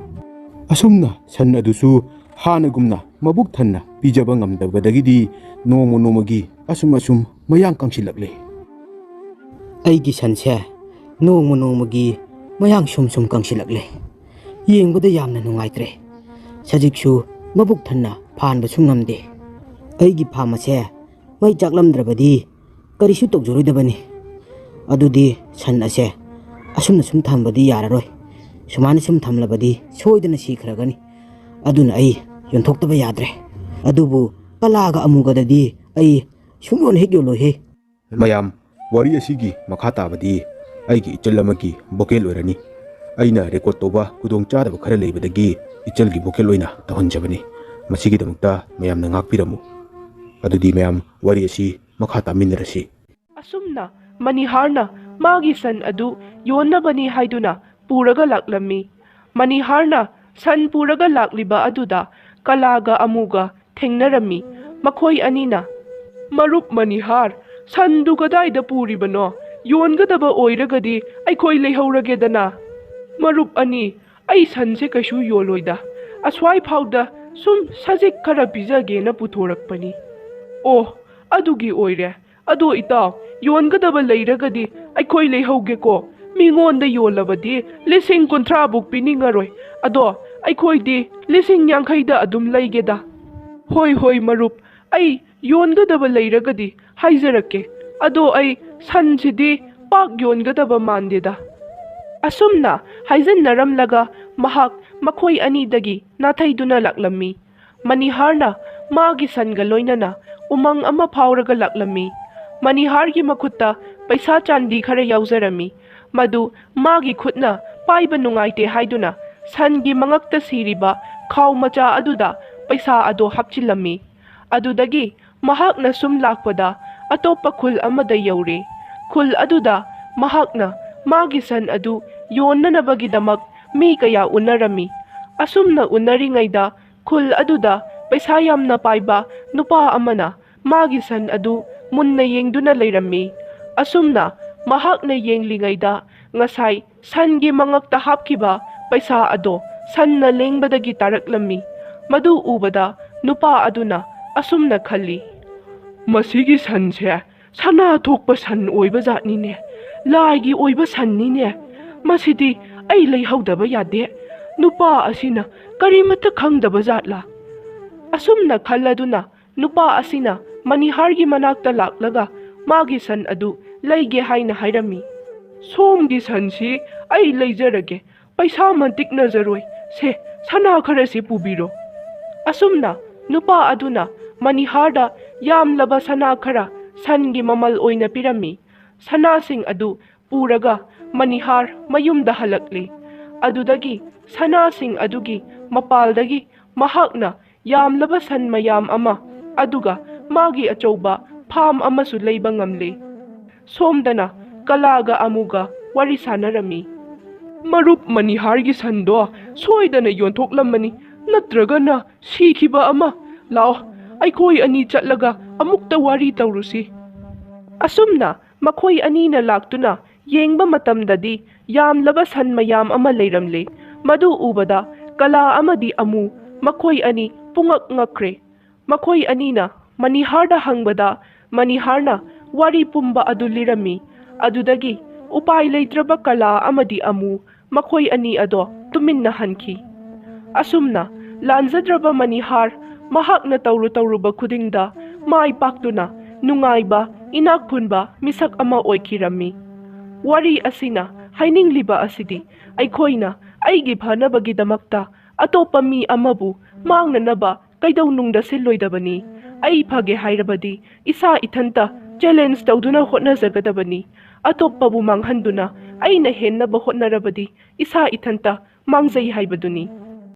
ꯑꯁꯨꯝꯅ ꯁꯟ ꯑꯗꯨꯁꯨ ꯍꯥꯟꯅꯒꯨꯝꯅ ꯃꯕꯨꯛ ꯊꯟꯅ ꯄꯤꯖꯕ ꯉꯝꯗꯕꯗꯒꯤꯗꯤ ꯅꯣꯡꯃ ꯅꯣꯡꯃꯒꯤ ꯑꯁꯨꯝ ꯑꯁꯨꯝ ꯃꯌꯥꯡ ꯀꯪꯁꯤꯜꯂꯛꯂꯦ꯫ "ꯑꯩꯒꯤ ꯁꯟꯁꯦ ꯅꯣꯡꯃ ꯅꯣꯡꯃꯒꯤ ꯃꯌꯥꯡ ꯁꯨꯝ ꯁꯨꯝ ꯀꯪꯁꯤꯜꯂꯛꯂꯦ꯫ ꯌꯦꯡꯕꯗ ꯌꯥꯝꯅ ꯅꯨꯡꯉꯥꯏꯇ꯭ꯔꯦ꯫ ꯁꯖꯤꯛꯁꯨ ꯃꯕꯨꯛ ꯊꯟꯅ ꯐꯥꯟꯕꯁꯨ ꯉꯝꯗꯦ꯫ ꯑꯩꯒꯤ ꯐꯥꯝ ꯑꯁꯦ ꯃꯩ ꯆꯥꯛꯂꯝꯗ꯭ꯔꯕꯗꯤ ꯀꯔꯤꯁꯨ ꯇꯧꯖꯔꯣꯏꯗꯕꯅꯤ꯫ ꯑꯗꯨꯗꯤ ꯁꯟ ꯑꯁꯦ ꯑꯁꯨꯝꯅ ꯁꯨꯝ ꯊꯝꯕꯗꯤ ꯌꯥꯔꯔꯣꯏ꯫ ꯁꯨꯃꯥꯏꯅ ꯁꯨꯝ ꯊꯝꯂꯕꯗꯤ ꯁꯣꯏꯗꯅ ꯁꯤꯈ꯭ꯔꯒꯅꯤ꯫ ꯑꯗꯨꯅ ꯑꯩ ꯌꯣꯟꯊꯣꯛꯇꯕ ꯌꯥꯗ꯭ꯔꯦ꯫ ꯑꯗꯨꯕꯨ ꯀꯂꯥꯒ ꯑꯃꯨꯒꯗꯗꯤ ꯑꯩ ꯁꯨꯡꯌꯣꯟ ꯍꯦꯛ ꯌꯣꯜꯂꯣꯏꯍꯦ"꯫ ꯃꯌꯥꯝ, ꯋꯥꯔꯤ ꯑꯁꯤꯒꯤ ꯃꯈꯥ ꯇꯥꯕꯗꯤ ꯑꯩꯒꯤ ꯏꯆꯜ ꯑꯃꯒꯤ ꯚꯣꯀꯦꯜ ꯑꯣꯏꯔꯅꯤ꯫ ꯑꯩꯅ ꯔꯦꯀꯣꯔꯗ ꯇꯧꯕ ꯈꯨꯗꯣꯡ ꯆꯥꯗꯕ ꯈꯔ ꯂꯩꯕꯗꯒꯤ ꯏꯆꯜꯒꯤ ꯚꯣꯀꯦꯜ ꯑꯣꯏꯅ ꯇꯧꯍꯟꯖꯕꯅꯤ꯫ ꯃꯁꯤꯒꯤꯗꯃꯛꯇ ꯃꯌꯥꯝꯅ ꯉꯥꯛꯄꯤꯔꯝꯃꯨ꯫ ꯑꯗꯨꯗꯤ ꯃꯌꯥꯝ, ꯋꯥꯔꯤ ꯑꯁꯤ ꯃꯈꯥ ꯇꯥꯃꯤꯟꯅꯔꯁꯤ꯫ ꯑꯁꯨꯝꯅ ꯃꯅꯤꯍꯥꯔꯅ ꯃꯥꯒꯤ ꯁꯟ ꯑꯗꯨ ꯌꯣꯟꯅꯕꯅꯤ ꯍꯥꯏꯗꯨꯅ ꯄꯨꯔꯒ ꯂꯥꯛꯂꯝꯃꯤ꯫ ꯃꯅꯤꯍꯥꯔꯅ ꯁꯟ ꯄꯨꯔꯒ ꯂꯥꯛꯂꯤꯕ ꯑꯗꯨꯗ ꯀꯂꯥꯒ ꯑꯃꯨꯒ ꯊꯦꯡꯅꯔꯝꯃꯤ꯫ ꯃꯈꯣꯏ ꯑꯅꯤꯅ, "ꯃꯔꯨꯞ ꯃꯅꯤꯍꯥꯔ, ꯁꯟꯗꯨ ꯀꯗꯥꯏꯗ ꯄꯨꯔꯤꯕꯅꯣ? ꯌꯣꯟꯒꯗꯕ ꯑꯣꯏꯔꯒꯗꯤ ꯑꯩꯈꯣꯏ ꯂꯩꯍꯧꯔꯒꯦꯗꯅ꯫ ꯃꯔꯨꯞ ꯑꯅꯤ, ꯑꯩ ꯁꯟꯁꯦ ꯀꯩꯁꯨ ꯌꯣꯜꯂꯣꯏꯗ꯫ ꯑꯁ꯭ꯋꯥꯏ ꯐꯥꯎꯗ ꯁꯨꯝ ꯁꯖꯤꯛ ꯈꯔ ꯄꯤꯖꯒꯦꯅ ꯄꯨꯊꯣꯔꯛꯄꯅꯤ꯫" "ꯑꯣ, ꯑꯗꯨꯒꯤ ꯑꯣꯏꯔꯦ꯫ ꯑꯗꯣ ꯏꯇꯥꯎ, ꯌꯣꯟꯒꯗꯕ ꯂꯩꯔꯒꯗꯤ ꯑꯩꯈꯣꯏ ꯂꯩꯍꯧꯒꯦꯀꯣ꯫ ꯃꯤꯉꯣꯟꯗ ꯌꯣꯜꯂꯕꯗꯤ ꯂꯤꯁꯤꯡ ꯀꯨꯟꯊ꯭ꯔꯥꯕꯨꯛ ꯄꯤꯅꯤꯡꯉꯔꯣꯏ꯫ ꯑꯗꯣ ꯑꯩꯈꯣꯏꯗꯤ ꯂꯤꯁꯤꯡ ꯌꯥꯡꯈꯩꯗ ꯑꯗꯨꯝ ꯂꯩꯒꯦꯗ꯫" "ꯍꯣꯏ, ꯍꯣꯏ, ꯃꯔꯨꯞ, ꯑꯩ ꯌꯣꯟꯒꯗꯕ ꯂꯩꯔꯒꯗꯤ ꯍꯥꯏꯖꯔꯛꯀꯦ꯫ ꯑꯗꯣ ꯑꯩ ꯁꯟꯁꯤꯗꯤ ꯄꯥꯛ ꯌꯣꯟꯒꯗꯕ ꯃꯥꯟꯗꯦꯗ꯫" ꯑꯁꯨꯝꯅ ꯍꯥꯏꯖꯟꯅꯔꯝꯂꯒ ꯃꯍꯥꯛ ꯃꯈꯣꯏ ꯑꯅꯤꯗꯒꯤ ꯅꯥꯊꯩꯗꯨꯅ ꯂꯥꯛꯂꯝꯃꯤ꯫ ꯃꯅꯤꯍꯥꯔꯅ ꯃꯥꯒꯤ ꯁꯟꯒ ꯂꯣꯏꯅꯅ ꯎꯃꯪ ꯑꯃ ꯐꯥꯎꯔꯒ ꯂꯥꯛꯂꯝꯃꯤ꯫ ꯃꯅꯤꯍꯥꯔꯒꯤ ꯃꯈꯨꯠꯇ ꯄꯩꯁꯥ ꯆꯥꯟꯗꯤ ꯈꯔ ꯌꯥꯎꯖꯔꯝꯃꯤ꯫ ꯃꯗꯨ ꯃꯥꯒꯤ ꯈꯨꯠꯅ ꯄꯥꯏꯕ ꯅꯨꯡꯉꯥꯏꯇꯦ ꯍꯥꯏꯗꯨꯅ ꯁꯟꯒꯤ ꯃꯉꯛꯇ ꯁꯤꯔꯤꯕ ꯈꯥꯎ ꯃꯆꯥ ꯑꯗꯨꯗ ꯄꯩꯁꯥ ꯑꯗꯣ ꯍꯥꯞꯆꯤꯜꯂꯝꯃꯤ꯫ ꯑꯗꯨꯗꯒꯤ ꯃꯍꯥꯛꯅ ꯁꯨꯝ ꯂꯥꯛꯄꯗ ꯑꯇꯣꯞꯄ ꯈꯨꯜ ꯑꯃꯗ ꯌꯧꯔꯦ꯫ ꯈꯨꯜ ꯑꯗꯨꯗ ꯃꯍꯥꯛꯅ ꯃꯥꯒꯤ ꯁꯟ ꯑꯗꯨ ꯌꯣꯟꯅꯅꯕꯒꯤꯗꯃꯛ ꯃꯤ ꯀꯌꯥ ꯎꯅꯔꯝꯃꯤ꯫ ꯑꯁꯨꯝꯅ ꯎꯅꯔꯤꯉꯩꯗ ꯈꯨꯜ ꯑꯗꯨꯗ ꯄꯩꯁꯥ ꯌꯥꯝꯅ ꯄꯥꯏꯕ ꯅꯨꯄꯥ ꯑꯃꯅ ꯃꯥꯒꯤ ꯁꯟ ꯑꯗꯨ ꯃꯨꯟꯅ ꯌꯦꯡꯗꯨꯅ ꯂꯩꯔꯝꯃꯤ꯫ ꯑꯁꯨꯝꯅ ꯃꯍꯥꯛꯅ ꯌꯦꯡꯂꯤꯉꯩꯗ ꯉꯁꯥꯏ ꯁꯟꯒꯤ ꯃꯉꯛꯇ ꯍꯥꯞꯈꯤꯕ ꯄꯩꯁꯥ ꯑꯗꯣ ꯁꯟꯅ ꯂꯦꯡꯕꯗꯒꯤ ꯇꯥꯔꯛꯂꯝꯃꯤ꯫ ꯃꯗꯨ ꯎꯕꯗ ꯅꯨꯄꯥ ꯑꯗꯨꯅ ꯑꯁꯨꯝꯅ ꯈꯜꯂꯤ, "ꯃꯁꯤꯒꯤ ꯁꯟꯁꯦ ꯁꯅꯥ ꯊꯣꯛꯄ ꯁꯟ ꯑꯣꯏꯕ ꯖꯥꯠꯅꯤꯅꯦ, ꯂꯥꯏꯒꯤ ꯑꯣꯏꯕ ꯁꯟꯅꯤꯅꯦ꯫ ꯃꯁꯤꯗꯤ ꯑꯩ ꯂꯩꯍꯧꯗꯕ ꯌꯥꯗꯦ꯫ ꯅꯨꯄꯥ ꯑꯁꯤꯅ ꯀꯔꯤꯃꯠꯇ ꯈꯪꯗꯕ ꯖꯥꯠꯂꯥ?" ꯑꯁꯨꯝꯅ ꯈꯜꯂꯗꯨꯅ ꯅꯨꯄꯥ ꯑꯁꯤꯅ ꯃꯅꯤꯍꯥꯔꯒꯤ ꯃꯅꯥꯛꯇ ꯂꯥꯛꯂꯒ ꯃꯥꯒꯤ ꯁꯟ ꯑꯗꯨ ꯂꯩꯒꯦ ꯍꯥꯏꯅ ꯍꯥꯏꯔꯝꯃꯤ꯫ "ꯁꯣꯝꯒꯤ ꯁꯟꯁꯤ ꯑꯩ ꯂꯩꯖꯔꯒꯦ, ꯄꯩꯁꯥ ꯃꯟꯇꯤꯛꯅꯖꯔꯣꯏ꯫ ꯁꯦ, ꯁꯅꯥ ꯈꯔꯁꯤ ꯄꯨꯕꯤꯔꯣ꯫" ꯑꯁꯨꯝꯅ ꯅꯨꯄꯥ ꯑꯗꯨꯅ ꯃꯅꯤꯍꯥꯔꯗ ꯌꯥꯝꯂꯕ ꯁꯅꯥ ꯈꯔ ꯁꯟꯒꯤ ꯃꯃꯜ ꯑꯣꯏꯅ ꯄꯤꯔꯝꯃꯤ꯫ ꯁꯅꯥꯁꯤꯡ ꯑꯗꯨ ꯄꯨꯔꯒ ꯃꯅꯤꯍꯥꯔ ꯃꯌꯨꯝꯗ ꯍꯜꯂꯛꯂꯤ꯫ ꯑꯗꯨꯗꯒꯤ ꯁꯅꯥꯁꯤꯡ ꯑꯗꯨꯒꯤ ꯃꯄꯥꯜꯗꯒꯤ ꯃꯍꯥꯛꯅ ꯌꯥꯝꯂꯕ ꯁꯟ ꯃꯌꯥꯝ ꯑꯃ, ꯑꯗꯨꯒ ꯃꯥꯒꯤ ꯑꯆꯧꯕ ꯐꯥꯝ ꯑꯃꯁꯨ ꯂꯩꯕ ꯉꯝꯂꯤ꯫ ꯁꯣꯝꯗꯅ ꯀꯂꯥꯒ ꯑꯃꯨꯒ ꯋꯥꯔꯤ ꯁꯥꯟꯅꯔꯝꯃꯤ꯫ "ꯃꯔꯨꯞ, ꯃꯅꯤꯍꯥꯔꯒꯤ ꯁꯟꯗꯣ ꯁꯣꯏꯗꯅ ꯌꯣꯟꯊꯣꯛꯂꯝꯃꯅꯤ, ꯅꯠꯇ꯭ꯔꯒꯅ ꯁꯤꯈꯤꯕ ꯑꯃ꯫ ꯂꯥꯛꯑꯣ, ꯑꯩꯈꯣꯏ ꯑꯅꯤ ꯆꯠꯂꯒ ꯑꯃꯨꯛꯇ ꯋꯥꯔꯤ ꯇꯧꯔꯨꯁꯤ꯫" ꯑꯁꯨꯝꯅ ꯃꯈꯣꯏ ꯑꯅꯤꯅ ꯂꯥꯛꯇꯨꯅ ꯌꯦꯡꯕ ꯃꯇꯝꯗꯗꯤ ꯌꯥꯝꯂꯕ ꯁꯟ ꯃꯌꯥꯝ ꯑꯃ ꯂꯩꯔꯝꯂꯦ꯫ ꯃꯗꯨ ꯎꯕꯗ ꯀꯂꯥ ꯑꯃꯗꯤ ꯑꯃꯨ ꯃꯈꯣꯏ ꯑꯅꯤ ꯄꯨꯡꯉꯛ ꯉꯛꯈ꯭ꯔꯦ꯫ ꯃꯈꯣꯏ ꯑꯅꯤꯅ ꯃꯅꯤꯍꯥꯔꯗ ꯍꯪꯕꯗ, ꯃꯅꯤꯍꯥꯔꯅ ꯋꯥꯔꯤ ꯄꯨꯝꯕ ꯑꯗꯨ ꯂꯤꯔꯝꯃꯤ꯫ ꯑꯗꯨꯗꯒꯤ ꯎꯄꯥꯏ ꯂꯩꯇ꯭ꯔꯕ ꯀꯂꯥ ꯑꯃꯗꯤ ꯑꯃꯨ ꯃꯈꯣꯏ ꯑꯅꯤ ꯑꯗꯣ ꯇꯨꯃꯤꯟꯅ ꯍꯟꯈꯤ꯫ ꯑꯁꯨꯝꯅ ꯂꯥꯟꯖꯗ꯭ꯔꯕ ꯃꯅꯤꯍꯥꯔ ꯃꯍꯥꯛꯅ ꯇꯧꯔꯨ ꯇꯧꯔꯨꯕ ꯈꯨꯗꯤꯡꯗ ꯃꯥꯏ ꯄꯥꯛꯇꯨꯅ ꯅꯨꯡꯉꯥꯏꯕ, ꯏꯅꯥꯛ ꯈꯨꯟꯕ ꯃꯤꯁꯛ ꯑꯃ ꯑꯣꯏꯈꯤꯔꯝꯃꯤ꯫ ꯋꯥꯔꯤ ꯑꯁꯤꯅ ꯍꯥꯏꯅꯤꯡꯂꯤꯕ ꯑꯁꯤꯗꯤ, ꯑꯩꯈꯣꯏꯅ ꯑꯩꯒꯤ ꯐꯅꯕꯒꯤꯗꯃꯛꯇ ꯑꯇꯣꯞꯄ ꯃꯤ ꯑꯃꯕꯨ ꯃꯥꯡꯅꯅꯕ ꯀꯩꯗꯧꯅꯨꯡꯗ ꯁꯤꯜꯂꯣꯏꯗꯕꯅꯤ꯫ ꯑꯩ ꯐꯒꯦ ꯍꯥꯏꯔꯕꯗꯤ ꯏꯁꯥ ꯏꯊꯟꯇ ꯆꯦꯂꯦꯟꯖ ꯇꯧꯗꯨꯅ ꯍꯣꯠꯅꯖꯒꯗꯕꯅꯤ꯫ ꯑꯇꯣꯞꯄꯕꯨ ꯃꯥꯡꯍꯟꯗꯨꯅ ꯑꯩꯅ ꯍꯦꯟꯅꯕ ꯍꯣꯠꯅꯔꯕꯗꯤ ꯏꯁꯥ ꯏꯊꯟꯇ ꯃꯥꯡꯖꯩ ꯍꯥꯏꯕꯗꯨꯅꯤ꯫